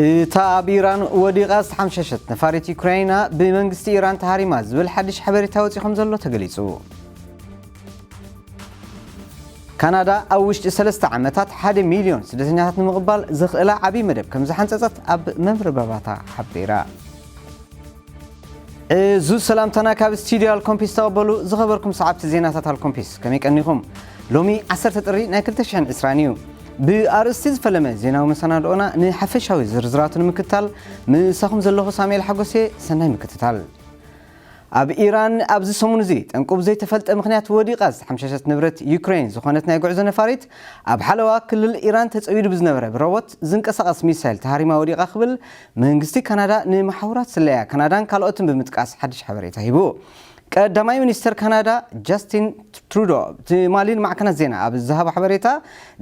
እታ ኣብ ኢራን ወዲቓ ዝተሓምሸሸት ነፋሪት ዩክራይና ብመንግስቲ ኢራን ተሃሪማ ዝብል ሓድሽ ሓበሬታ ወፂኡ ከም ዘሎ ተገሊፁ። ካናዳ ኣብ ውሽጢ ሰለስተ ዓመታት ሓደ ሚልዮን ስደተኛታት ንምቕባል ዘኽእላ ዓብዪ መደብ ከም ዝሓንጸጸት ኣብ መምርበባታ ሓቢራ። እዙ ሰላምታና ካብ ስቱዲዮ ኣልኮምፒስ ተቐበሉ። ዝኸበርኩም ሰዓብቲ ዜናታት ኣልኮምፒስ ከመይ ቀኒኹም? ሎሚ ዓሰርተ ጥሪ ናይ ክልተ ሽሕን ዕስራን እዩ። ብኣርእስቲ ዝፈለመ ዜናዊ መሰናድኦና ንሓፈሻዊ ዝርዝራቱ ንምክትታል ምሳኹም ዘለኹ ሳሙኤል ሓጎሴ። ሰናይ ምክትታል። ኣብ ኢራን ኣብዚ ሰሙን እዚ ጠንቁ ብዘይተፈልጠ ምኽንያት ወዲቓ ዝተሓምሸሸት ንብረት ዩክሬን ዝኾነት ናይ ጉዕዞ ነፋሪት ኣብ ሓለዋ ክልል ኢራን ተጸዊዱ ብዝነበረ ብሮቦት ዝንቀሳቐስ ሚሳይል ተሃሪማ ወዲቓ ክብል መንግስቲ ካናዳ ንመሓውራት ስለያ ካናዳን ካልኦትን ብምጥቃስ ሓድሽ ሓበሬታ ሂቡ። ቀዳማይ ሚኒስተር ካናዳ ጃስቲን ትሩዶ ትማሊ ንማዕከናት ዜና ኣብ ዝሃቦ ሓበሬታ፣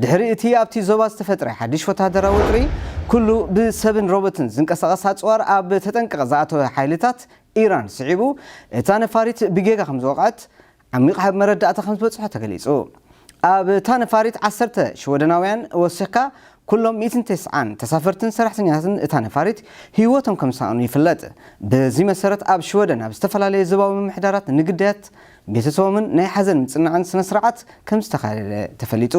ድሕሪ እቲ ኣብቲ ዞባ ዝተፈጥረ ሓድሽ ወታደራዊ ወጥሪ፣ ኩሉ ብሰብን ሮቦትን ዝንቀሳቐስ ኣጽዋር ኣብ ተጠንቀቕ ዝኣተወ ሓይልታት ኢራን ስዒቡ፣ እታ ነፋሪት ብጌጋ ከም ዝወቕዐት ዓሚቕ መረዳእታ ከም ዝበጽሖ ተገሊጹ። ኣብ እታ ነፋሪት ዓሰርተ ሽወደናውያን ወሲኽካ ኩሎም ሚእትን ተስዓን ተሳፈርትን ሰራሕተኛታትን እታ ነፋሪት ህይወቶም ከም ዝሰኣኑ ይፍለጥ። በዚ መሰረት ኣብ ሽወደን ኣብ ዝተፈላለየ ዞባዊ ምምሕዳራት ንግዳያት ቤተሰቦምን ናይ ሓዘን ምጽንናዕን ስነ ስርዓት ከም ዝተኻየደ ተፈሊጡ።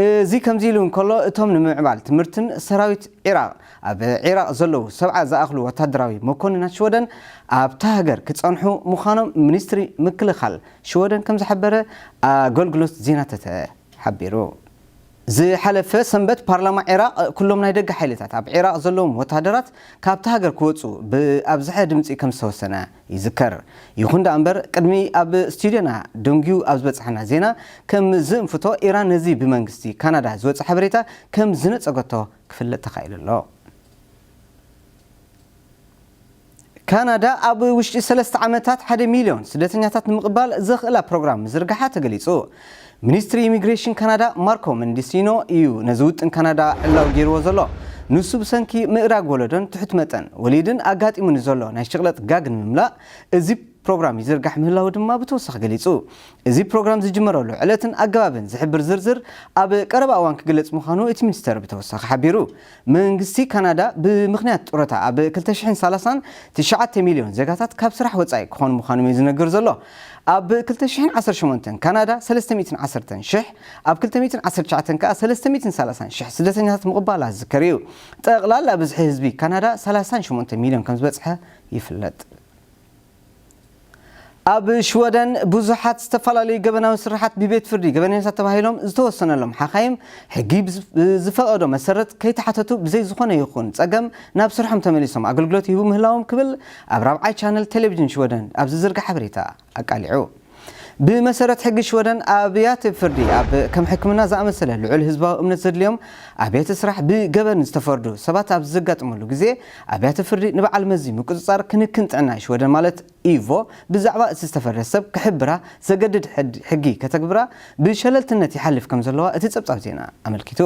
እዚ ከምዚ ኢሉ እንከሎ፣ እቶም ንምምዕባል ትምህርትን ሰራዊት ዒራቕ ኣብ ዒራቕ ዘለዉ ሰብዓ ዝኣኽሉ ወታደራዊ መኮንናት ሽወደን ኣብታ ሃገር ክጸንሑ ምዃኖም ሚኒስትሪ ምክልኻል ሽወደን ከም ዝሓበረ ኣገልግሎት ዜና ተተ ሓቢሩ። ዝሓለፈ ሰንበት ፓርላማ ዒራቕ ኩሎም ናይ ደገ ሓይልታት ኣብ ዒራቕ ዘለዎም ወታደራት ካብታ ሃገር ክወጹ ብኣብዝሐ ድምጺ ከም ዝተወሰነ ይዝከር። ይኹን ደኣ እምበር፣ ቅድሚ ኣብ ስቱዲዮና ደንጊዩ ኣብ ዝበጽሐና ዜና ከም ዝእንፍቶ፣ ኢራን ነዚ ብመንግስቲ ካናዳ ዝወጸ ሓበሬታ ከም ዝነጸገቶ ክፍለጥ ተኻኢሉ ኣሎ። ካናዳ ኣብ ውሽጢ ሰለስተ ዓመታት ሓደ ሚልዮን ስደተኛታት ንምቕባል ዘኽእላ ፕሮግራም ምዝርጋሓ ተገሊጹ። ሚኒስትሪ ኢሚግሬሽን ካናዳ ማርኮ መንዲሲኖ እዩ ነዚ ውጥን ካናዳ ዕላዊ ገይርዎ ዘሎ። ንሱ ብሰንኪ ምእራግ ወለዶን ትሑት መጠን ወሊድን ኣጋጢሙ ንዘሎ ናይ ሽቕለጥ ጋግ ንምምላእ እዚ ፕሮግራም ይዝርጋሕ ምህላዉ ድማ ብተወሳኺ ገሊጹ። እዚ ፕሮግራም ዝጅመረሉ ዕለትን ኣገባብን ዝሕብር ዝርዝር ኣብ ቀረባ እዋን ክግለጽ ምዃኑ እቲ ሚኒስተር ብተወሳኺ ሓቢሩ። መንግስቲ ካናዳ ብምኽንያት ጡረታ ኣብ ክልተ ሽሕን ሰላሳን ትሽዓተ ሚልዮን ዜጋታት ካብ ስራሕ ወጻኢ ክኾኑ ምዃኖም እዩ ዝነገር ዘሎ። ኣብ ክልተ ሽሕን ዓሰርተ ሸሞንተን ካናዳ ሰለስተ ሚእትን ዓሰርተን ሽሕ፣ ኣብ ክልተ ሚእትን ዓሰርተ ትሽዓተን ከኣ ሰለስተ ሚእትን ሰላሳን ሽሕ ስደተኛታት ምቕባላ ዝዝከር እዩ። ጠቕላላ ብዝሒ ህዝቢ ካናዳ ሰላሳን ሸሞንተ ሚልዮን ከም ዝበጽሐ ይፍለጥ። ኣብ ሽወደን ብዙሓት ዝተፈላለዩ ገበናዊ ስርሓት ብቤት ፍርዲ ገበነኛታት ተባሂሎም ዝተወሰነሎም ሓኻይም ሕጊ ብዝ-፣ ብዝፈቐዶ መሰረት ከይተሓተቱ ብዘይ ዝኾነ ይኹን ጸገም ናብ ስርሖም ተመሊሶም ኣገልግሎት ይህቡ ምህላዎም ክብል ኣብ ራብዓይ ቻነል ቴሌቪዥን ሽወደን ኣብ ዝዝርጋሕ ሓበሬታ ኣቃሊዑ። ብመሰረት ሕጊ ሽወደን ኣብያተ ፍርዲ ኣብ ከም ሕክምና ዝኣመሰለ ልዑል ህዝባዊ እምነት ዘድልዮም ኣብያተ ስራሕ ብገበን ዝተፈርዱ ሰባት ኣብ ዘጋጥመሉ ግዜ ኣብያተ ፍርዲ ንበዓል መዚ ምቁጽጻር ክንክን ጥዕና ሽወደን ማለት ኢቮ ብዛዕባ እቲ ዝተፈረደ ሰብ ክሕብራ ዘገድድ ሕድ-፣ ሕጊ ከተግብራ ብሸለልትነት ይሓልፍ ከም ዘለዋ እቲ ጸብጻብ ዜና ኣመልኪቱ።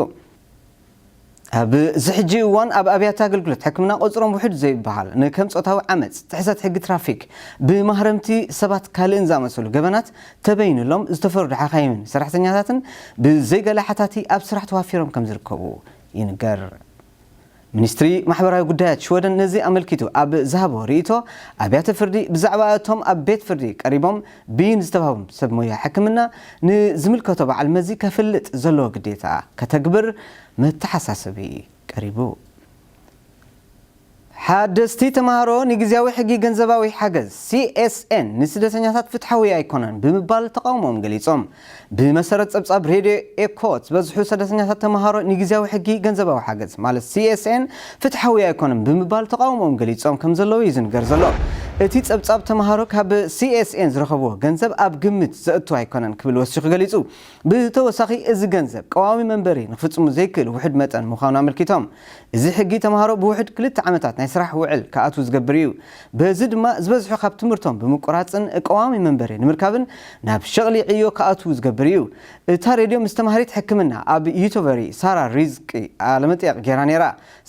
ኣብዚ ሕጂ እዋን ኣብ ኣብያተ ኣገልግሎት ሕክምና ቁጽሮም ውሑድ ዘይበሃል ንከም ጾታዊ ዓመጽ፣ ጥሕሰት ሕጊ ትራፊክ፣ ብማህረምቲ ሰባት ካልእን ዝኣመሰሉ ገበናት ተበይኑሎም ዝተፈረዱ ሓኻይምን ሰራሕተኛታትን ብዘይገለ ሓታቲ ኣብ ስራሕ ተዋፊሮም ከም ዝርከቡ ይንገር። ሚኒስትሪ ማሕበራዊ ጉዳያት ሽወደን ነዚ ኣመልኪቱ ኣብ ዝሃቦ ርእይቶ፣ ኣብያተ ፍርዲ ብዛዕባ እቶም ኣብ ቤት ፍርዲ ቀሪቦም ብይን ዝተባህቦም ሰብ ሞያ ሕክምና ንዝምልከቶ በዓል መዚ ከፍልጥ ዘለዎ ግዴታ ከተግብር መተሓሳሰቢ ቀሪቡ። ሓደስቲ ተምሃሮ ንግዝያዊ ሕጊ ገንዘባዊ ሓገዝ፣ ሲ ኤስ ኤን፣ ንስደተኛታት ፍትሓዊ ኣይኮነን ብምባል ተቃውሞኦም ገሊጾም። ብመሰረት ጸብጻብ ሬድዮ ኤኮ፣ ዝበዝሑ ስደተኛታት ተምሃሮ ንግዝያዊ ሕጊ ገንዘባዊ ሓገዝ፣ ማለት ሲ ኤስ ኤን፣ ፍትሓዊ ኣይኮነን ብምባል ተቃውሞኦም ገሊጾም ከም ዘለዉ እዩ ዝንገር ዘሎ። እቲ ጸብጻብ ተምሃሮ ካብ ሲ ኤስ ኤን ዝረኸብዎ ገንዘብ ኣብ ግምት ዘእቱ ኣይኮነን ክብል ወሲኹ ገሊጹ። ብተወሳኺ፣ እዚ ገንዘብ ቀዋሚ መንበሪ ንክፍጽሙ ዘይክእል ውሑድ መጠን ምዃኑ ኣመልኪቶም፣ እዚ ሕጊ ተምሃሮ ብውሑድ ክልተ ዓመታት ናይ ስራሕ ውዕል ክኣትዉ ዝገብር እዩ። በዚ ድማ ዝበዝሑ ካብ ትምህርቶም ብምቁራጽን ቀዋሚ መንበሪ ንምርካብን ናብ ሸቕሊ ዕዮ ክኣትዉ ዝገብር እዩ። እታ ሬድዮ ምስ ተምሃሪት ሕክምና ኣብ ዩኒቨርሲቲ ሳራ ሪዝቂ ቃለመጠይቕ ገይራ ነይራ።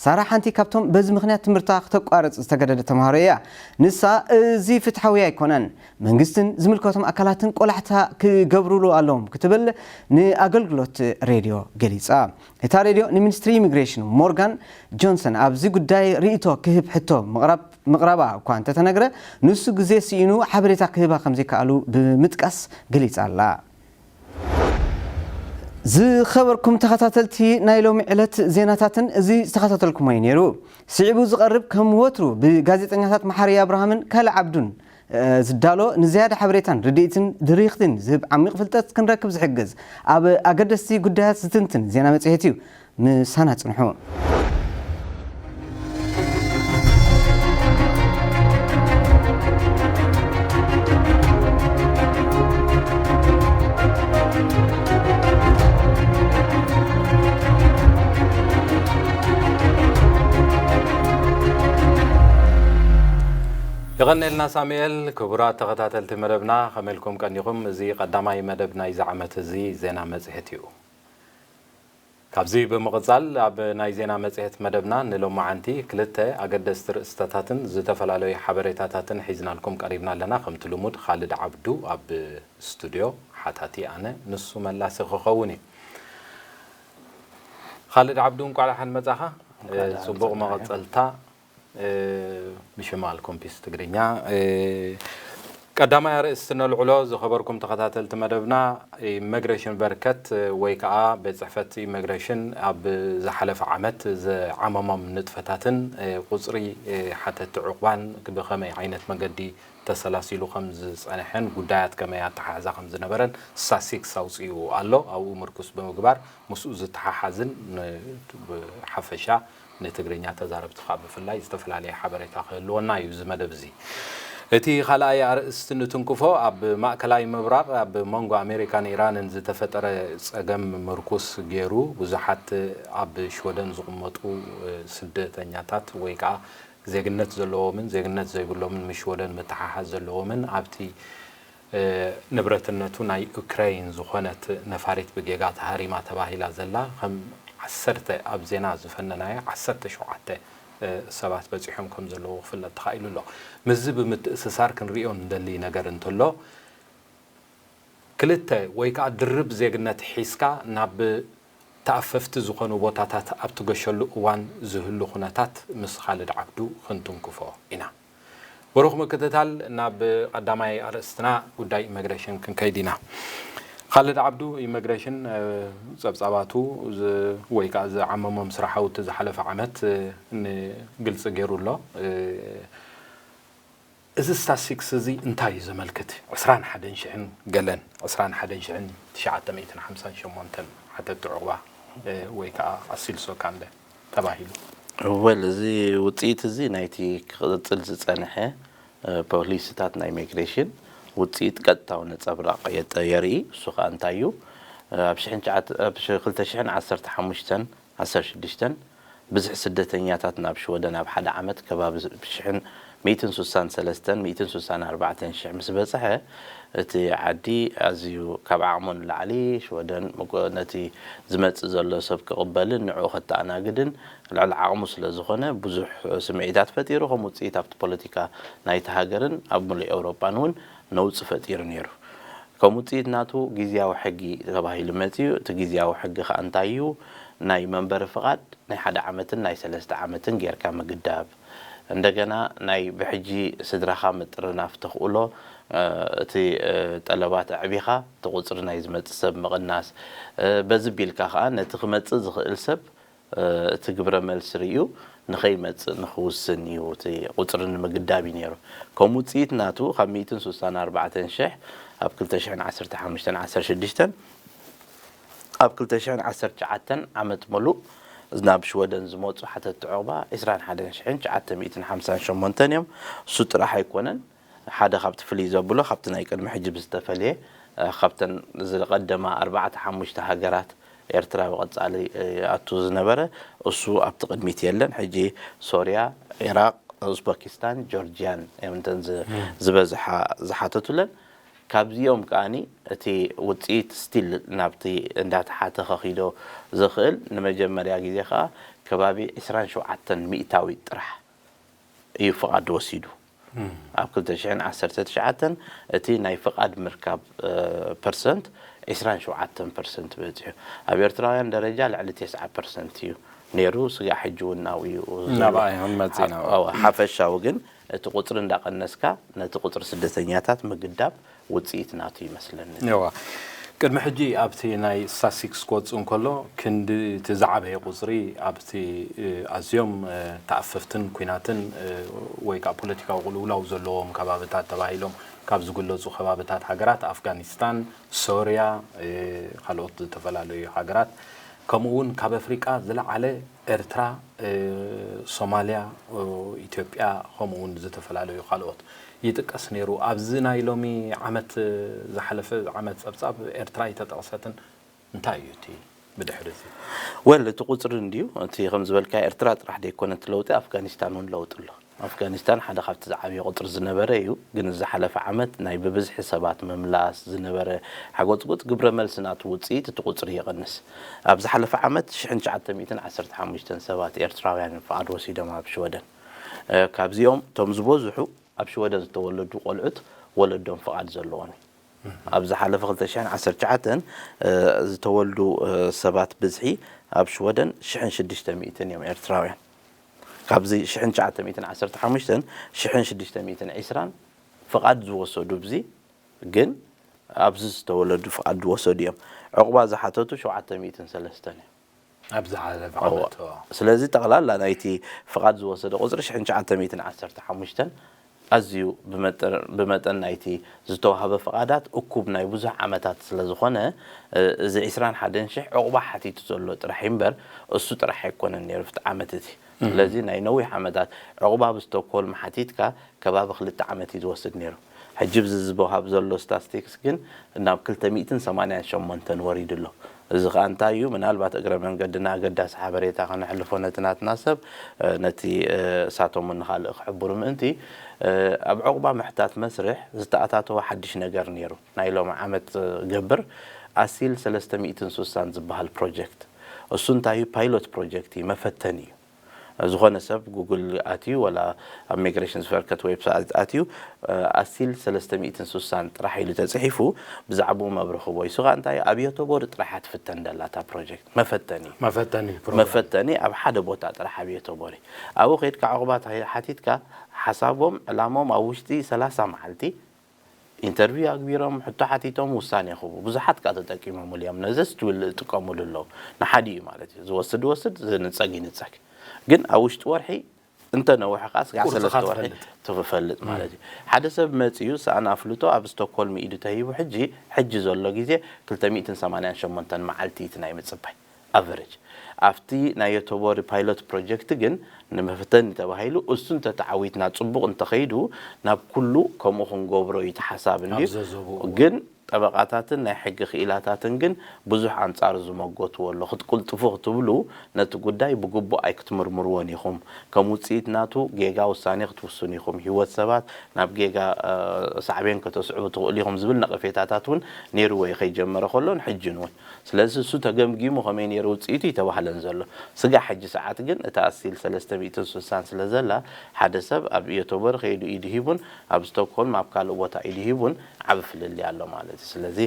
ሳራ ሓንቲ ካብቶም በዚ ምኽንያት ትምህርታ ክተቋርጽ ዝተገደደ ተምሃሮ እያ። ንሳ እዚ ፍትሓዊ ኣይኮነን፣ መንግስትን ዝምልከቶም ኣካላትን ቆላሕታ ክገብሩሉ ኣለዎም ክትብል ንኣገልግሎት ሬድዮ ገሊጻ። እታ ሬድዮ ንሚኒስትሪ ኢሚግሬሽን ሞርጋን ጆንሰን ኣብዚ ጉዳይ ርእይቶ ክህብ ሕቶ ምቕራብ ምቕራባ እኳ እንተተነግረ፣ ንሱ ግዜ ስኢኑ ሓበሬታ ክህባ ከም ዘይከኣሉ ብምጥቃስ ገሊጻ ኣላ። ዝኸበርኩም ተኸታተልቲ ናይ ሎሚ ዕለት ዜናታትን እዚ ዝተኸታተልኩሞ እዩ ነይሩ። ስዒቡ ዝቐርብ ከም ወትሩ ብጋዜጠኛታት መሓሪ ኣብርሃምን ካልእ ዓብዱን ዝዳሎ ንዝያዳ ሓበሬታን ርድኢትን ድሪኽትን ዝህብ ዓሚቕ ፍልጠት ክንረክብ ዝሕግዝ ኣብ ኣገደስቲ ጉዳያት ዝትንትን ዜና መጽሔት እዩ። ምሳና ጽንሑ። የቐኔልና ሳሙኤል። ክቡራት ተኸታተልቲ መደብና ከመይ ኢልኩም ቀኒኹም? እዚ ቀዳማይ መደብ ናይዚ ዓመት እዚ ዜና መጽሔት እዩ። ካብዚ ብምቕጻል ኣብ ናይ ዜና መጽሔት መደብና ንሎማዓንቲ ክልተ ኣገደስቲ ርእስተታትን ዝተፈላለዩ ሓበሬታታትን ሒዝናልኩም ቀሪብና ኣለና። ከምቲ ልሙድ ኻልድ ዓብዱ ኣብ ስቱድዮ፣ ሓታቲ ኣነ፣ ንሱ መላሲ ክኸውን እዩ። ኻልድ ዓብዱ እንቋዕ ደሓን መጻኻ። ጽቡቕ መቐጸልታ። ብሽም ኣልኮምፒስ ትግርኛ። ቀዳማይ ኣርእስቲ ነልዕሎ። ዝኸበርኩም ተኸታተልቲ መደብና፣ ኢመግሬሽን በርከት ወይ ከዓ ቤት ጽሕፈት ኢመግሬሽን ኣብ ዝሓለፈ ዓመት ዝዓመሞም ንጥፈታትን ቁፅሪ ሓተቲ ዕቑባን ብኸመይ ዓይነት መገዲ ተሰላሲሉ ከም ዝፀንሐን ጉዳያት ከመይ ኣተሓሕዛ ከም ዝነበረን ስታስቲክስ ኣውፂኡ ኣሎ። ኣብኡ ምርኩስ ብምግባር ምስኡ ዝተሓሓዝን ብሓፈሻ ንትግርኛ ተዛረብቲ ከዓ ብፍላይ ዝተፈላለየ ሓበሬታ ክህልወና እዩ እዚ መደብ እዚ። እቲ ካልኣይ ኣርእስቲ ንትንክፎ ኣብ ማእከላይ ምብራቕ ኣብ መንጎ ኣሜሪካን ኢራንን ዝተፈጠረ ጸገም ምርኩስ ገይሩ ብዙሓት ኣብ ሽወደን ዝቕመጡ ስደተኛታት ወይ ከዓ ዜግነት ዘለዎምን ዜግነት ዘይብሎምን ምስ ሽወደን ምትሓሓዝ ዘለዎምን ኣብቲ ንብረትነቱ ናይ ዩክረይን ዝኾነት ነፋሪት ብጌጋ ተሃሪማ ተባሂላ ዘላ ከም ዓሰርተ ኣብ ዜና ዝፈነናዮ ዓሰርተ ሸውዓተ ሰባት በፂሖም ከም ዘለዉ ክፍለጥ ተኻኢሉ ኣሎ። ምስዚ ብምትእስሳር ክንሪኦ ንደሊ ነገር እንተሎ ክልተ ወይ ከዓ ድርብ ዜግነት ሒዝካ ናብ ተኣፈፍቲ ዝኾኑ ቦታታት ኣብ ትገሸሉ እዋን ዝህሉ ኩነታት ምስ ኻልድ ዓብዱ ክንትንክፎ ኢና። ብሩኽ ምክትታል። ናብ ቀዳማይ ኣርእስትና ጉዳይ ኢመግሬሽን ክንከይድ ኢና። ኻልድ ዓብዱ ኢመግሬሽን ጸብጻባቱ ወይ ከዓ ዝዓመሞም ስራሓውቲ ዝሓለፈ ዓመት ንግልፂ ገይሩ ኣሎ። እዚ ስታስቲክስ እዚ እንታይ እዩ ዘመልክት? ዕስራን ሓደን ሽሕን ገለን ዕስራን ሓደን ሽሕን ትሽዓተ ሚእትን ሓምሳን ሸሞንተን ሓተቲ ዕቑባ ወይ ከዓ ኣሲልሶ ካንደ ተባሂሉ። ወል እዚ ውፅኢት እዚ ናይቲ ክቕፅል ዝፀንሐ ፖሊሲታት ናይ ኢሚግሬሽን ውፅኢት ቀጥታዊ ነፀብራቕ የርኢ። እሱ ከዓ እንታይ እዩ? ኣብ ክልተ ሽሕን ዓሰርተ ሓሙሽተን ዓሰርተ ሽዱሽተን ብዝሒ ስደተኛታት ናብ ሽወደን ኣብ ሓደ ዓመት ከባቢ ሽሕን ሚእትን ሱሳን ሰለስተን ሚእትን ሱሳን ኣርባዕተን ሽሕ ምስ በፅሐ እቲ ዓዲ ኣዝዩ ካብ ዓቕሙ ንላዕሊ ሽወደን ነቲ ዝመፅእ ዘሎ ሰብ ክቕበልን ንዕኡ ከተኣናግድን ልዕሊ ዓቕሙ ስለ ዝኾነ ብዙሕ ስምዒታት ፈጢሩ። ከም ውፅኢት ኣብቲ ፖለቲካ ናይቲ ሃገርን ኣብ ሙሉእ ኤውሮጳን እውን ነውፂ ፈጢሩ ነይሩ። ከም ውፅኢት ናቱ ግዝያዊ ሕጊ ተባሂሉ መፅዩ። እቲ ግዝያዊ ሕጊ ከዓ እንታይ እዩ? ናይ መንበሪ ፍቓድ ናይ ሓደ ዓመትን ናይ ሰለስተ ዓመትን ጌርካ ምግዳብ፣ እንደገና ናይ ብሕጂ ስድራኻ ምጥርናፍ ተኽእሎ፣ እቲ ጠለባት ኣዕቢኻ እቲ ቁፅሪ ናይ ዝመፅእ ሰብ ምቕናስ፣ በዚ ቢልካ ከዓ ነቲ ክመፅእ ዝኽእል ሰብ እቲ ግብረ መልሲ ርእዩ ንኸይመፅእ ንኽውስን እዩ። እቲ ቁፅሪ ንምግዳብ እዩ ነይሩ። ከም ውፅኢት ናቱ ካብ ሚእትን ሱሳን ኣርባዕተን ሽሕ ኣብ ክልተ ሽሕን ዓሰርተ ሓሙሽተን ዓሰርተ ሽዱሽተን ኣብ ክልተ ሽሕን ዓሰርተ ትሽዓተን ዓመት መሉእ ናብ ሽወደን ዝመፁ ሓተቲ ዑቕባ ዕስራን ሓደን ሽሕን ትሽዓተ ሚእትን ሓምሳን ሸሞንተን እዮም። እሱ ጥራሕ ኣይኮነን። ሓደ ካብቲ ፍልይ ዘብሎ ካብቲ ናይ ቅድሚ ሕጂ ብዝተፈልየ ካብተን ዝቐደማ ኣርባዕተ ሓሙሽተ ሃገራት ኤርትራ ብቐጻሊ ይኣቱ ዝነበረ እሱ ኣብቲ ቅድሚት የለን። ሕጂ ሶርያ፣ ኢራቕ፣ ኡዝበኪስታን ጆርጅያን እዮም እተን ዝበዝሓ ዝሓተቱለን። ካብዚኦም ከኣኒ እቲ ውፅኢት ስቲል ናብቲ እንዳተሓተ ከኺዶ ዝኽእል ንመጀመርያ ግዜ ከዓ ከባቢ ዕስራን ሸውዓተን ሚእታዊት ጥራሕ እዩ ፍቓድ ወሲዱ። ኣብ ክልተ ሽሕን ዓሰርተ ትሽዓተን እቲ ናይ ፍቓድ ምርካብ ፐርሰንት ዕስራን ሸውዓተን ፐርሰንት በፂሑ። ኣብ ኤርትራውያን ደረጃ ልዕሊ ተስዓ ፐርሰንት እዩ ነይሩ። ስጋዕ ሕጂ እውን ናብኡ እዩ ዘሎ። ናብኣ ይኹን መፂና። ሓፈሻዊ ግን እቲ ቁፅሪ እንዳቐነስካ ነቲ ቁፅሪ ስደተኛታት ምግዳብ ውፅኢት ናቱ ይመስለኒ። እዋ ቅድሚ ሕጂ ኣብቲ ናይ ሳሲክስ ክወፅእ እንከሎ ክንዲ እቲ ዝዓበየ ቁፅሪ ኣብቲ ኣዝዮም ተኣፈፍትን ኩናትን ወይ ከዓ ፖለቲካዊ ቅልውላው ዘለዎም ከባብታት ተባሂሎም ካብ ዝግለፁ ከባብታት ሃገራት ኣፍጋኒስታን፣ ሶርያ፣ ካልኦት ዝተፈላለዩ ሃገራት ከምኡ እውን ካብ ኣፍሪቃ ዝለዓለ ኤርትራ፣ ሶማልያ፣ ኢትዮጵያ ከምኡ እውን ዝተፈላለዩ ካልኦት ይጥቀስ ነይሩ። ኣብዚ ናይ ሎሚ ዓመት ዝሓለፈ ዓመት ፀብፃብ ኤርትራ ኣይተጠቕሰትን። እንታይ እዩ እቲ ብድሕሪ እዚ? ወል እቲ ቁፅሪ እንድዩ እቲ ከም ዝበልካ ኤርትራ ጥራሕ ደይኮነ እቲ ለውጢ ኣፍጋኒስታን እውን ለውጢ ኣሎ። ኣፍጋኒስታን ሓደ ካብቲ ዝዓብየ ቁፅሪ ዝነበረ እዩ፣ ግን ዝሓለፈ ዓመት ናይ ብብዝሒ ሰባት ምምላስ ዝነበረ ሓጎፅጎፅ ግብረ መልሲ ናቱ ውፅኢት እቲ ቁፅሪ ይቕንስ። ኣብ ዝሓለፈ ዓመት ሽሕን ትሽዓተ ሚእትን ዓሰርተ ሓሙሽተን ሰባት ኤርትራውያን ፍቓድ ወሲዶም ኣብ ሽወደን። ካብዚኦም እቶም ዝበዝሑ ኣብ ሽወደን ዝተወለዱ ቆልዑት ወለዶም ፍቓድ ዘለዎም እዩ። ኣብ ዝሓለፈ ክልተ ሽሕን ዓሰርተ ትሽዓተን ዝተወልዱ ሰባት ብዝሒ ኣብ ሽወደን ሽሕን ሽዱሽተ ሚእትን እዮም ኤርትራውያን። ካብዚ ሽሕን ትሽዓተ ሚእትን ዓሰርተ ሓሙሽተን ሽሕን ሽዱሽተ ሚእትን ዕስራን ፍቓድ ዝወሰዱ ብዚ ግን ኣብዚ ዝተወለዱ ፍቓድ ዝወሰዱ እዮም። ዕቑባ ዝሓተቱ ሸውዓተ ሚእትን ሰለስተን እዮም። ኣብ ዝሓለፈ ዓመት ስለዚ ጠቕላላ ናይቲ ፍቓድ ዝወሰደ ቁፅሪ ሽሕን ትሽዓተ ሚእትን ዓሰርተ ሓሙሽተን ኣዝዩ ብመጠን ናይቲ ዝተዋህበ ፍቓዳት እኩብ ናይ ብዙሕ ዓመታት ስለ ዝኾነ እዚ ዕስራን ሓደን ሽሕ ዕቑባ ሓቲቱ ዘሎ ጥራሕ እምበር እሱ ጥራሕ ኣይኮነን ነይሩ ኣብቲ ዓመት እቲ። ስለዚ ናይ ነዊሕ ዓመታት ዕቑባ ኣብ ስቶክሆልም ሓቲትካ ከባቢ ክልተ ዓመት እዩ ዝወስድ ነይሩ። ሕጂ ብዚ ዝወሃብ ዘሎ ስታስቲክስ ግን ናብ ክልተ ሚእትን ሰማንያን ሸሞንተን ወሪዱ ኣሎ። እዚ ከኣ እንታይ እዩ? ምናልባት እግረ መንገድና ኣገዳሲ ሓበሬታ ከነሕልፎ ነቲ ናትና ሰብ፣ ነቲ እሳቶም ንኻልእ ክሕብሩ ምእንቲ፣ ኣብ ዕቑባ ምሕታት መስርሕ ዝተኣታተወ ሓድሽ ነገር ነይሩ። ናይ ሎሚ ዓመት ገብር ኣሲል ሰለስተ ሚእትን ስሳን ዝበሃል ፕሮጀክት። እሱ እንታይ እዩ? ፓይሎት ፕሮጀክት እዩ፣ መፈተኒ እዩ። ዝኾነ ሰብ ጉግል ኣትዩ ወላ ኣብ ሚግሬሽን ዝፈርከት ዌብሳይት ኣትዩ ኣሲል ሰለስተ ሚእትን ስሳን ጥራሕ ኢሉ ተፅሒፉ ብዛዕባኡ መብርህ ክቦ ይሱ ከዓ እንታይ ኣብ ዮቶቦሪ ጥራሕ እያ ትፍተን ደላ እታ ፕሮጀክት መፈተኒ እዩ። መፈተኒ ፕሮግራም። መፈተኒ ኣብ ሓደ ቦታ ጥራሕ ኣብ ዮቶቦሪ ኣብኡ ከይድካ ዕቑባት ሓቲትካ ሓሳቦም ዕላሞም ኣብ ውሽጢ ሰላሳ መዓልቲ ኢንተርቪው ኣግቢሮም ሕቶ ሓቲቶም ውሳኔ ክህቡ ብዙሓት ከኣ ተጠቂሞምሉ እዮም። ነዚ ስቲል ዝጥቀሙሉ ኣለዉ። ንሓዲኡ ማለት እዩ ዝወስድ ይወስድ ዝንጸግ ይንጸግ። ግን ኣብ ውሽጢ ወርሒ እንተ ነውሐ ከኣ ስጋዕ ቁርጽኻ ሰለስተ ወርሒ ትፈልጥ። ትፈልጥ ማለት እዩ። ሓደ ሰብ መጺኡ ሰኣን ኣፍልጦ ኣብ ስቶክሆልም ኢዱ ተሂቡ ሕጂ ሕጂ ዘሎ ግዜ ክልተ ሚእትን ሰማንያን ሸሞንተን መዓልቲ እቲ ናይ ምጽባይ ኣቨሬጅ ኣብቲ ናይ ዮቶቦሪ ፓይሎት ፕሮጀክት ግን ንመፈተኒ ተባሂሉ እሱ እንተተዓዊትና ጽቡቕ እንተኸይዱ ናብ ኩሉ ከምኡ ክንገብሮ እዩ ተሓሳብ እንድዩ ኣብ ዘዘብኡ። ግን ጠበቃታትን ናይ ሕጊ ክኢላታትን ግን ብዙሕ ኣንጻሩ ዝመጎትዎ ኣሎ ክትቁልጥፉ ክትብሉ ነቲ ጉዳይ ብግቡእ ኣይክትምርምርዎን ኢኹም ከም ውፅኢት ናቱ ጌጋ ውሳኔ ክትውስኑ ኢኹም ህይወት ሰባት ናብ ጌጋ ሳዕቤን ከተስዕቡ ትኽእሉ ኢኹም ዝብል ነቐፌታታት እውን ነይርዎ እዩ ከይጀመረ ከሎን ሕጅን እውን ስለዚ እሱ ተገምጊሙ ከመይ ነይሩ ውፅኢቱ ይተባህለን ዘሎ ስጋዕ ሕጂ ሰዓት ግን እታ ኣሲል ሰለስተ ሚእትን ስሳን ስለ ዘላ ሓደ ሰብ ኣብ ዮቶቦሪ ከይዱ ኢዱ ሂቡን ኣብ ስቶክሆልም ኣብ ካልእ ቦታ ኢዱ ሂቡን ዓቢ ፍልልይ ኣሎ ማለት እዩ ስለዚ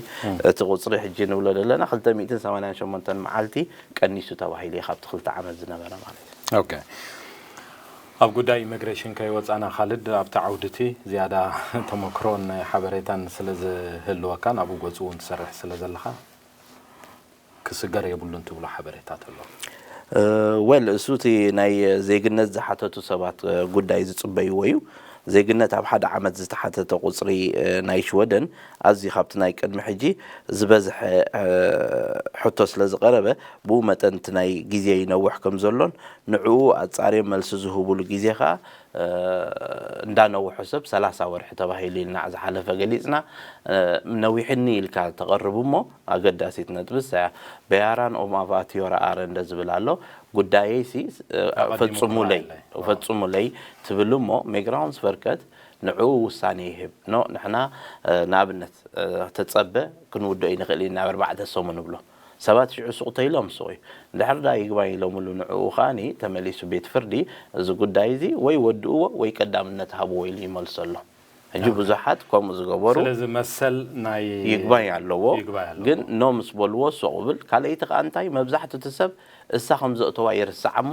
እቲ ቁፅሪ ሕጂ ንብሎ ዘለና ክልተ ሚእትን ሰማንያን ሸሞንተን መዓልቲ ቀኒሱ ተባሂሉ እዩ ካብቲ ክልተ ዓመት ዝነበረ ማለት እዩ ኦኬ ኣብ ጉዳይ ኢሚግሬሽን ከይወፃና ካልድ ኣብቲ ዓውድቲ ዝያዳ ተመክሮን ሓበሬታን ስለ ዝህልወካ ናብኡ ገፁ እውን ትሰርሕ ስለ ዘለካ ክስገር የብሉን ትብሎ ሓበሬታት ኣሎ ወል እሱ እቲ ናይ ዜግነት ዝሓተቱ ሰባት ጉዳይ ዝፅበይዎ እዩ ዜግነት ኣብ ሓደ ዓመት ዝተሓተተ ቁፅሪ ናይ ሽወደን ኣዝዩ ካብቲ ናይ ቅድሚ ሕጂ ዝበዝሐ ሕቶ ስለ ዝቐረበ ብኡ መጠን እቲ ናይ ግዜ ይነውሕ ከም ዘሎን ንዕኡ ኣፃርዮም መልሲ ዝህቡሉ ግዜ ከዓ እንዳነውሑ ሰብ ሰላሳ ወርሒ ተባሂሉ ኢልና ዝሓለፈ ገሊፅና ነዊሕኒ ኢልካ ተቐርብ እሞ ኣገዳሲት ነጥቢ እሳ እያ በያራን ኦማቫቲዮራ ኣረንደ ዝብል ኣሎ ጉዳየይሲ ፈጽሙለይ ፈጽሙለይ ትብል እሞ ሜግራውንስ ፈርከት ንዕኡ ውሳኔ ይህብ ኖ ንሕና ንኣብነት ተጸበ ክንውድኦ ይንኽእል ኢና ናብ ኣርባዕተ ሰሙን ንብሎ ሰባት ሽዑ ሱቕ ተይሎም ሱቕ እዩ። እንድሕር ዳ ይግባኝ ኢሎምሉ ንዕኡ ከኣኒ ተመሊሱ ቤት ፍርዲ እዚ ጉዳይ እዚ ወይ ወድእዎ ወይ ቀዳምነት ሃብዎ ኢሉ ይመልሰሎም። ሕጂ ብዙሓት ከምኡ ዝገበሩ ስለዚ መሰል ናይ ይግባኝ ኣለዎ። ይግባኝ ኣለዎ። ግን ኖ ምስ በልዎ ሱቕ ብል። ካልኣይቲ ከኣ እንታይ መብዛሕትኡ እቲ ሰብ እሳ ከም ዘእተዋ ይርስዓ እሞ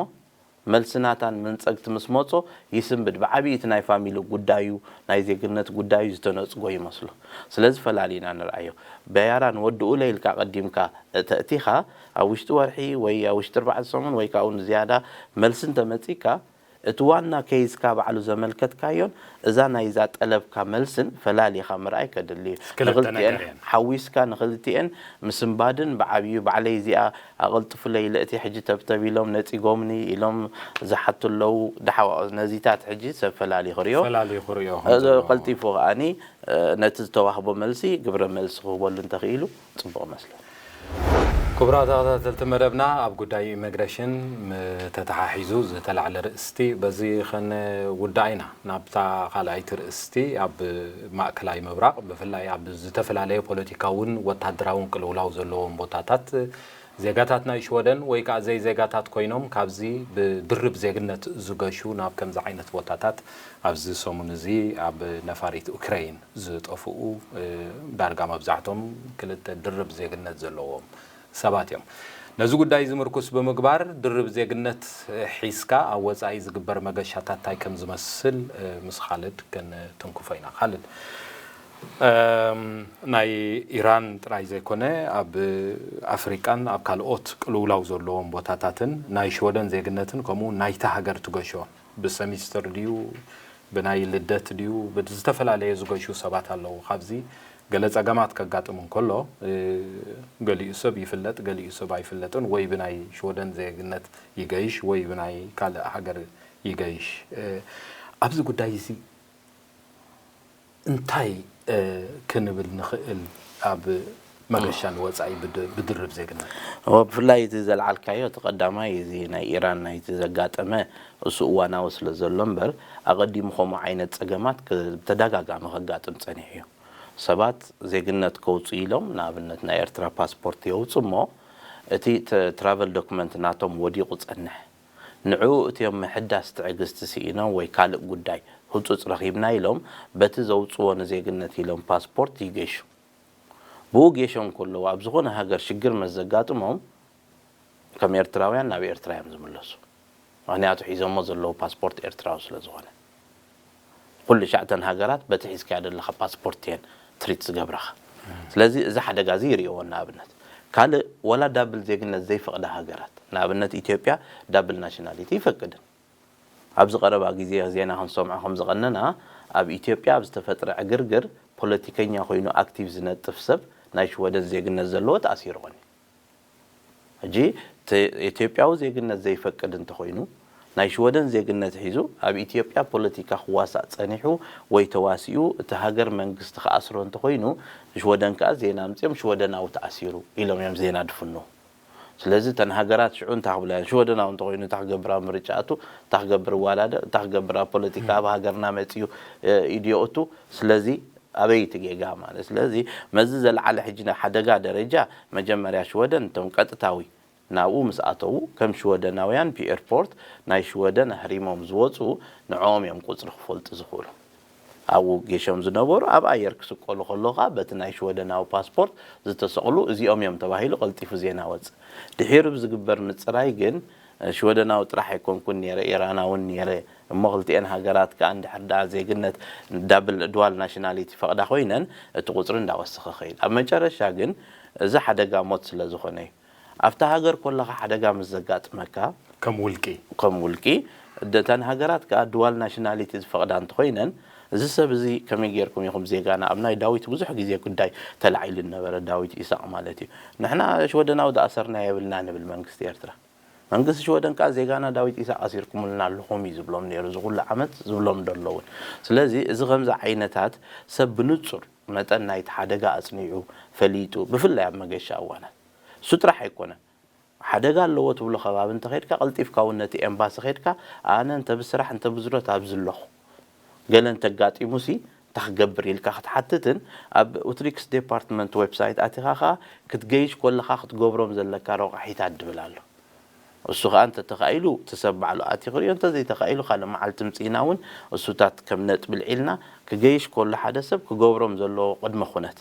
መልሲ ናታን ምንጸግቲ ምስ መጾ ይስንብድ። ብዓብዪ እቲ ናይ ፋሚሊ ጉዳዩ ናይ ዜግነት ጉዳዩ ዝተነጽጎ ይመስሎ። ስለዚ ፈላሊና ንርኣዮ። በያራ ንወድኡ ኢልካ ቀዲምካ ተእቲኻ ኣብ ውሽጢ ወርሒ ወይ ኣብ ውሽጢ ኣርባዕተ ሰሙን ወይ ካብኡ ንዝያዳ መልሲ እንተመጺካ እቲ ዋና ኬዝካ ባዕሉ ዘመልከትካዮን እዛ ናይዛ ጠለብካ መልስን ፈላሊኻ ምርኣይ ከድሊ እዩ። ክልተ ነገር እየን። ሓዊስካ ንክልቲኤን ምስንባድን ብዓብዩ ባዕለይ እዚኣ ኣቐልጥፉለይ ኢለ እቲ ሕጂ ተብተብ ኢሎም ነጺጎምኒ ኢሎም ዝሓቱ ኣለዉ። ድሓዋ ነዚታት ሕጂ ሰብ ፈላሊ ክሪኦ ፈላሊ ክሪኦ ከም እዚ ዘለዎ። ቀልጢፉ ከኣኒ ነቲ ዝተዋህቦ መልሲ ግብረ መልሲ ክህበሉ እንተኽኢሉ ጽቡቕ መስለኒ። ክቡራት ተኸታተልቲ መደብና ኣብ ጉዳይ ኢሚግሬሽን ተተሓሒዙ ዝተላዕለ ርእስቲ በዚ ከነውዳእ ኢና። ናብታ ካልኣይቲ ርእስቲ ኣብ ማእከላይ ምብራቕ ብፍላይ ኣብ ዝተፈላለየ ፖለቲካውን ወታደራውን ቅልውላው ዘለዎም ቦታታት ዜጋታት ናይ ሽወደን ወይ ከዓ ዘይዜጋታት ኮይኖም ካብዚ ብድርብ ዜግነት ዝገሹ ናብ ከምዚ ዓይነት ቦታታት ኣብዚ ሰሙን እዚ ኣብ ነፋሪት ኡክረይን ዝጠፍኡ ዳርጋ መብዛሕቶም ክልተ ድርብ ዜግነት ዘለዎም ሰባት እዮም። ነዚ ጉዳይ ዝምርኩስ ብምግባር ድርብ ዜግነት ሒዝካ ኣብ ወፃኢ ዝግበር መገሻታት እንታይ ከም ዝመስል ምስ ካልድ ክንትንክፎ ኢና። ካልድ ናይ ኢራን ጥራይ ዘይኮነ ኣብ ኣፍሪቃን ኣብ ካልኦት ቅልውላው ዘለዎም ቦታታትን ናይ ሽወደን ዜግነትን ከምኡ ናይታ ሃገር ትገሾ ብሰሚስተር ድዩ ብናይ ልደት ድዩ ብዝተፈላለየ ዝገሹ ሰባት ኣለዉ። ካብዚ ገለ ጸገማት ከጋጥም እንከሎ ገሊኡ ሰብ ይፍለጥ፣ ገሊኡ ሰብ ኣይፍለጥን፣ ወይ ብናይ ሽወደን ዜግነት ይገይሽ ወይ ብናይ ካልእ ሃገር ይገይሽ። ኣብዚ ጉዳይ እዚ እንታይ ክንብል ንኽእል? ኣብ መገሻ ንወጻኢ ብድርብ ዜግነት። ብፍላይ እቲ ዘልዓልካዮ እቲ ቀዳማይ እዚ ናይ ኢራን ናይቲ ዘጋጠመ እሱ እዋናዊ ስለ ዘሎ እምበር ኣቐዲሙ ከምኡ ዓይነት ጸገማት ብተደጋጋሚ ከጋጥም ጸኒሑ እዩ። ሰባት ዜግነት ከውጽኡ ኢሎም ንኣብነት ናይ ኤርትራ ፓስፖርት የውጽ እሞ እቲ ትራቨል ዶክመንት ናቶም ወዲቑ ጸንሕ። ንዕኡ እቲኦም ምሕዳስ ትዕግስቲ ስኢኖም ወይ ካልእ ጉዳይ ህጹጽ ረኺብና ኢሎም በቲ ዘውጽዎ ንዜግነት ኢሎም ፓስፖርት ይገሹ። ብኡ ጌሾም ከለዉ ኣብ ዝኾነ ሃገር ሽግር መስ ዘጋጥሞም ከም ኤርትራውያን ናብ ኤርትራ እዮም ዝምለሱ። ምኽንያቱ ሒዞሞ ዘለዉ ፓስፖርት ኤርትራዊ ስለ ዝኾነ ኩሉ ሻዕተን ሃገራት በቲ ሒዝካዮ ዘለኻ ፓስፖርት እየን ትሪት ዝገብራኻ። ስለዚ እዚ ሓደጋ እዚ ይርእይዎ ንኣብነት ካልእ ወላ ዳብል ዜግነት ዘይፈቕዳ ሃገራት ንኣብነት ኢትዮጵያ ዳብል ናሽናሊቲ ይፈቅድን ኣብዚ ቀረባ ግዜ ዜና ክንሰምዖ ከም ዝቐነና ኣብ ኢትዮጵያ ኣብ ዝተፈጥረ ዕግርግር ፖለቲከኛ ኮይኑ ኣክቲቭ ዝነጥፍ ሰብ ናይ ሽወደን ዜግነት ዘለዎ ተኣሲሩ ቐኒ ሕጂ ኢትዮጵያዊ ዜግነት ዘይፈቅድ እንተኾይኑ ናይ ሽወደን ዜግነት ሒዙ ኣብ ኢትዮጵያ ፖለቲካ ክዋሳእ ጸኒሑ ወይ ተዋሲኡ እቲ ሃገር መንግስቲ ክኣስሮ እንተኾይኑ ሽወደን ከኣ ዜና ኣምጺኦም ሽወደናዊ ተኣሲሩ ኢሎም እዮም ዜና ድፍኑ። ስለዚ እተን ሃገራት ሽዑ እንታይ ክብላ እየን ሽወደናዊ እንተኾይኑ እንታይ ክገብር ኣብ ምርጫ ኣቱ እንታይ ክገብር ይዋዳደር እንታይ ክገብር ኣብ ፖለቲካ ኣብ ሃገርና መጺኡ ኢድዮ እቱ ስለዚ ኣበይ እቲ ጌጋ ማለት ስለዚ መዚ ዘልዓለ ሕጂ ናይ ሓደጋ ደረጃ መጀመርያ ሽወደን እቶም ቀጥታዊ ናብኡ ምስ ኣተዉ ከም ሽወደናውያን ብኤርፖርት ናይ ሽወደን ኣህሪሞም ዝወፁ ንዕኦም እዮም ቁፅሪ ክፈልጡ ዝኽእሉ ኣብኡ ጌሾም ዝነበሩ ኣብ ኣየር ክስቀሉ ከሎ ከዓ በቲ ናይ ሽወደናዊ ፓስፖርት ዝተሰቕሉ እዚኦም እዮም ተባሂሉ ቀልጢፉ ዜና ወፅእ ድሒሩ ብዝግበር ምፅራይ ግን ሽወደናዊ ጥራሕ ኣይኮንኩን ነይረ ኢራናውን ነይረ እሞ ክልቲኤን ሃገራት ከዓ እንድሕር ደኣ ዜግነት ዳብል ድዋል ናሽናሊቲ ፈቕዳ ኮይነን እቲ ቁፅሪ እንዳወሰኸ ኸይድ ኣብ መጨረሻ ግን እዚ ሓደጋ ሞት ስለ ዝኾነ እዩ ኣብታ ሃገር ኮለኻ ሓደጋ ምስ ዘጋጥመካ ከም ውልቂ ከም ውልቂ እተን ሃገራት ከዓ ድዋል ናሽናሊቲ ዝፈቕዳ እንተኾይነን እዚ ሰብ እዚ ከመይ ጌርኩም ኢኹም ዜጋና ኣብ ናይ ዳዊት ብዙሕ ግዜ ጉዳይ ተላዒሉ ነበረ ዳዊት ኢሳቕ ማለት እዩ ንሕና ሽወደናዊ ዝኣሰርና የብልና ንብል መንግስቲ ኤርትራ መንግስቲ ሽወደን ከዓ ዜጋና ዳዊት ኢሳቕ ኣሲርኩምልና ኣለኹም እዩ ዝብሎም ነይሩ እዚ ኩሉ ዓመት ዝብሎም ደለውን ስለዚ እዚ ከምዚ ዓይነታት ሰብ ብንጹር መጠን ናይቲ ሓደጋ ኣጽኒዑ ፈሊጡ ብፍላይ ኣብ መገሻ እዋናት እሱ ጥራሕ ኣይኮነን ሓደጋ ኣለዎ ትብሎ ከባቢ እንተኸድካ ቀልጢፍካ እውን ነቲ ኤምባሲ ኸድካ ኣነ እንተ ብስራሕ እንተ ብዝሮት ኣብዚ ኣለኹ ገለ እንተጋጢሙሲ እንታይ ክገብር ኢልካ ክትሓትትን ኣብ ኡትሪክስ ዴፓርትመንት ዌብሳይት ኣቲኻ ኸኣ ክትገይሽ ኮለኻ ክትገብሮም ዘለካ ረቋሒታት ድብል ኣሎ። እሱ ኸኣ እንተ ተኻኢሉ እቲ ሰብ ባዕሉ ኣትዩ ክርእዮ፣ እንተ ዘይተኻኢሉ ካልእ መዓልቲ ምጺእና እውን እሱታት ከም ነጥቢ ልዒልና ክገይሽ ኮሎ ሓደ ሰብ ክገብሮም ዘለዎ ቅድመ ኩነት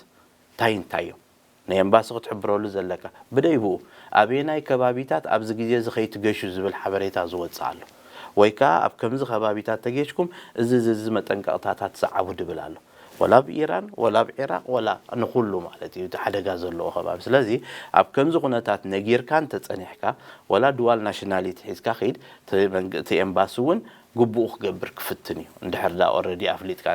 እንታይ እንታይ እዮም? ናይ ኤምባሲ ክትሕብረሉ ዘለካ። ብደይብኡ፣ ኣበየናይ ከባቢታት ኣብዚ ግዜ እዚ ከይትገሹ ዝብል ሓበሬታ ዝወጽእ ኣሎ። ወይ ከኣ ኣብ ከምዚ ከባቢታት ተጌሽኩም እዚ እዚ እዚ መጠንቀቕታታት ሰዓቡ ድብል ኣሎ። ወላ ኣብ ኢራን፣ ወላ ኣብ ዒራቕ፣ ወላ ንኹሉ ማለት እዩ እቲ ሓደጋ ዘለዎ ከባቢ። ስለዚ ኣብ ከምዚ ኩነታት ነጊርካ እንተጸኒሕካ፣ ወላ ዱዋል ናሽናሊቲ ሒዝካ ኺድ፣ እቲ መንግ-፣ እቲ ኤምባሲ እውን ግቡኡ ክገብር ክፍትን እዩ። እንድሕር ደኣ ኦረዲ ኣፍሊጥካ።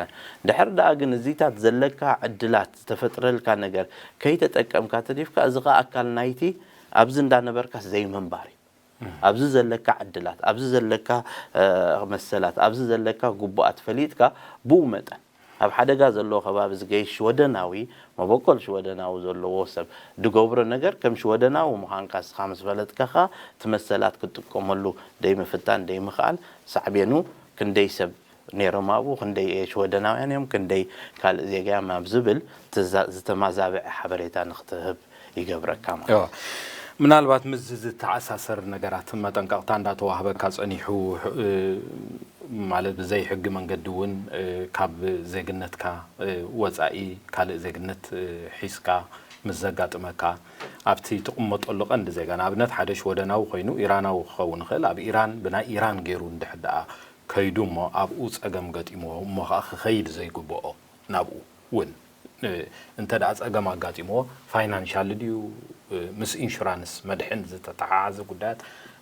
እንድሕር ደኣ ግን እዚታት ዘለካ ዕድላት ዝተፈጥረልካ ነገር ከይተጠቀምካ ተዲፍካ፣ እዚ ኸኣ ኣካል ናይቲ ኣብዚ እንዳነበርካስ ዘይምንባር እዩ። ኣብዚ ዘለካ ዕድላት፣ ኣብዚ ዘለካ፣ እ፣ መሰላት፣ ኣብዚ ዘለካ ግቡኣት ፈሊጥካ ብኡ መጠን ኣብ ሓደጋ ዘለዎ ከባቢ ዝገይሽ ሽወደናዊ፣ መበቆል ሽወደናዊ ዘለዎ ሰብ ድገብሮ ነገር ከም ሽወደናዊ ምዃንካ እስኻ ምስ ፈለጥካ ኸኣ እቲ መሰላት ክትጥቀመሉ ደይምፍታን ደይምኽኣል ሳዕቤኑ ክንደይ ሰብ ነይሮም ኣብኡ፣ ክንደይ ሽወደናውያን እዮም፣ ክንደይ ካልእ ዜጋ እዮም ኣብ ዝብል ትዛ-፣ ዝተማዛበዐ ሓበሬታ ንክትህብ ይገብረካ ማለት እዩ። እዎ። ምናልባት ምስዚ ዝተኣሳሰር ነገራት መጠንቀቕታ እንዳተዋህበካ ጸኒሑ፣ እ፣ ማለት ብዘይ ሕጊ መንገዲ እውን፣ እ፣ ካብ ዜግነትካ፣ እ፣ ወጻኢ ካልእ ዜግነት፣ እ፣ ሒዝካ ምስ ዘጋጥመካ ኣብቲ ትቕመጠሉ ቀንዲ ዜጋ፣ ንኣብነት ሓደ ሽወደናዊ ኮይኑ ኢራናዊ ክኸውን ይኽእል፣ ኣብ ኢራን ብናይ ኢራን ገይሩ እንድሕር ደኣ ከይዱ እሞ ኣብኡ ጸገም ገጢምዎ እሞ ኸኣ ክኸይድ ዘይግብኦ ናብኡ እውን፣ እ፣ እንተ ደኣ ጸገም ኣጋጢምዎ ፋይናንሻል ድዩ፣ እ፣ ምስ ኢንሹራንስ መድሕን ዝተተሓሓዘ ጉዳያት፣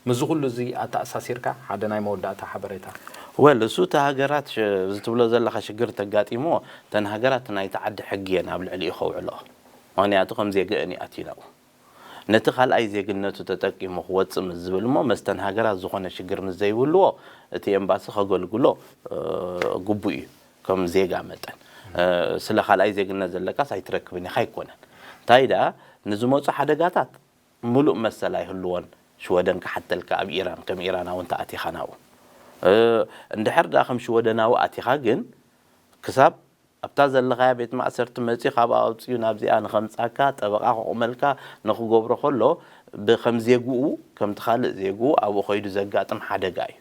ምስዚ ኩሉ እዚ ኣተኣሳሲርካ ሓደ ናይ መወዳእታ ሓበሬታ? ወል፣ እሱ እቲ ሃገራት ሽ-፣ እዚ ትብሎ ዘለኻ ሽግር ተጋጢምዎ፣ እተን ሃገራት ናይቲ ዓዲ ሕጊ እየን ኣብ ልዕሊኡ ከውዕልኦ። ምኽንያቱ ከም ዜግአን እዩ ኣትዩ ናብኡ። ነቲ ካልኣይ ዜግነቱ ተጠቂሙ ክወጽእ ምስ ዝብል እሞ፣ መስተን ሃገራት ዝኾነ ሽግር ምስ ዘይብልዎ፣ እቲ ኤምባሲ ከገልግሎ፣ እ፣ ግቡእ እዩ። ከም ዜጋ መጠን፣ እ፣ ስለ ካልኣይ ዜግነት ዘለካስ ኣይትረክብን ኢኻ ኣይኮነን። እንታይ ደኣ፣ ንዝመጹ ሓደጋታት ምሉእ መሰል ኣይህልዎን ሽወደን ክሓተልካ ኣብ ኢራን፣ ከም ኢራናዊ እንተ ኣቲኻ ናብኡ። እ፣ እንድሕር ደኣ ከም ሽወደናዊ ኣቲኻ ግን፣ ክሳብ ኣብታ ዘለኻያ ቤት ማእሰርቲ መጺኡ ካብ ኣውጺኡ ናብዚኣ ንኸምጻካ፣ ጠበቓ ክቑመልካ ንኽገብሮ ከሎ፣ ብኸም ዜግኡ፣ ከምቲ ካልእ ዜግኡ ኣብኡ ከይዱ ዘጋጥም ሓደጋ እዩ።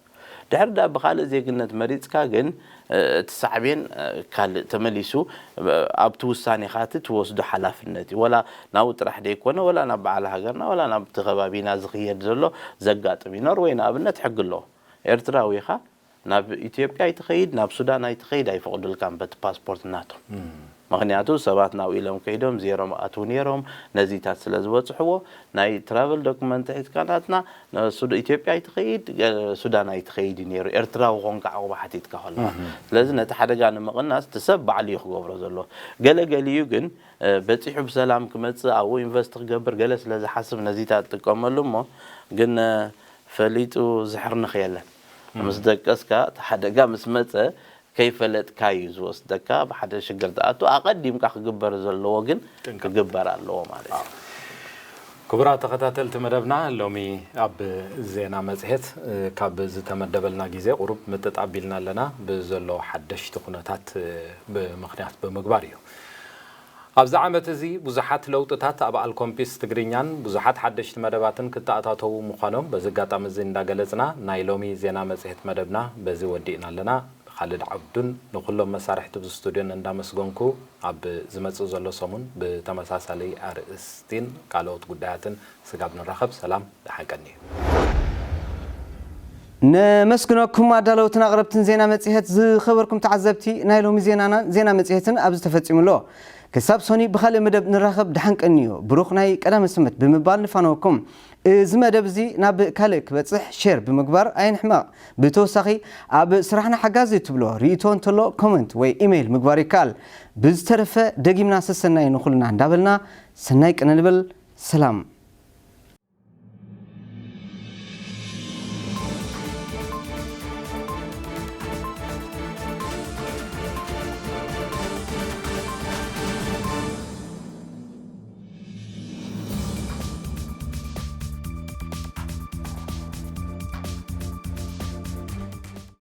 ድሕሪ ደኣ ብኻልእ ዜግነት መሪጽካ ግን፣ እ፣ እቲ ሳዕቤን፣ እ፣ ካልእ ተመሊሱ፣ እ፣ ኣብቲ ውሳኔኻ እቲ ትወስዶ ሓላፍነት እዩ። ወላ ናብኡ ጥራሕ ደይኮነ፣ ወላ ናብ በዓል ሃገርና፣ ወላ ናብቲ ከባቢና ዝኽየድ ዘሎ ዘጋጥም እዩ። ኖርወይ ንኣብነት ሕጊ ኣለዎ። ኤርትራዊ ኢኻ፣ ናብ ኢትዮጵያ ኣይትኸይድ፣ ናብ ሱዳን ኣይትኸይድ ኣይፈቕዱልካን በቲ ፓስፖርት ናቶም። እም። ምኽንያቱ ሰባት ናብኡ ኢሎም ከይዶም ዜሮ መኣትው ነይሮም፣ ነዚታት ስለ ዝበጽሕዎ፣ ናይ ትራቨል ዶክመንት ሒዝካ ናትና፣ ሱድ-፣ ኢትዮጵያ ኣይትኸይድ፣ ገ-፣ ሱዳን ኣይትኸይድ እዩ ነይሩ፣ ኤርትራዊ ኾንካ ዕቑባ ሓቲትካ ከለኻ። እም። ስለዚ ነቲ ሓደጋ ንምቕናስ እቲ ሰብ ባዕሉ እዩ ክገብሮ ዘለዎ። ገለ ገሊኡ ግን፣ እ፣ በጺሑ ብሰላም ክመጽእ፣ ኣብኡ ኢንቨስት ክገብር ገለ ስለ ዝሓስብ ነዚታት ጥቀመሉ እሞ፣ ግን፣ እ፣ ፈሊጡ ዝሕርንኽ የለን። እም። ምስ ደቀስካ፣ እቲ ሓደጋ ምስ መጸ፣ ከይፈለጥካ እዩ ዝወስደካ፣ ኣብ ሓደ ሽግር ትኣቱ። ኣቐዲምካ ክግበር ዘለዎ ግን ጥንቃቐ። ክግበር ኣለዎ ማለት እዩ። ኣዎ። ክቡራት ተኸታተልቲ መደብና፣ ሎሚ ኣብ ዜና መጽሔት፣ እ፣ ካብ ዝተመደበልና ግዜ ቁሩብ ምጥጥ ኣቢልና ኣለና። ብዘሎ ሓደሽቲ ኩነታት፣ እ፣ ብምኽንያት ብምግባር እዩ። ኣብዚ ዓመት እዚ ብዙሓት ለውጥታት ኣብ ኣልኮምፒስ ትግርኛን ብዙሓት ሓደሽቲ መደባትን ክተኣታተዉ ምዃኖም በዚ ኣጋጣሚ እዚ እንዳገለጽና፣ ናይ ሎሚ ዜና መጽሔት መደብና በዚ ወዲእና ኣለና። ብኻልድ ዓብዱን ንኹሎም መሳርሕቲ ኣብዚ ስቱድዮን እንዳመስገንኩ፣ ኣብ ዝመጽእ ዘሎ ሰሙን ብተመሳሳሊ ኣርእስቲን ካልኦት ጉዳያትን ስጋብ ንራኸብ፣ ሰላም፣ ደሓን ቀንዩ። ነመስግነኩም ኣዳለውትን ኣቕረብትን ዜና መጽሔት። ዝኸበርኩም ተዓዘብቲ፣ ናይ ሎሚ ዜናናን ዜና መጽሔትን ኣብዚ ተፈጺሙ ኣሎ። ክሳብ ሶኒ ብኻልእ መደብ ንራኸብ፣ ደሓን ቀንዩ። ብሩኽ ናይ ቀዳመ ሰንበት ብምባል ንፋነወኩም። እዚ መደብ እዚ ናብ ካልእ ክበጽሕ ሼር ብምግባር ኣይንሕመቕ። ብተወሳኺ፣ ኣብ ስራሕና ሓጋዚ ትብሎ ርእይቶ እንተሎ ኮመንት ወይ ኢሜይል ምግባር ይከኣል። ብዝተረፈ፣ ደጊምና ሰሰናዩ ንኹልና እንዳበልና፣ ሰናይ ቅነ ንብል። ሰላም።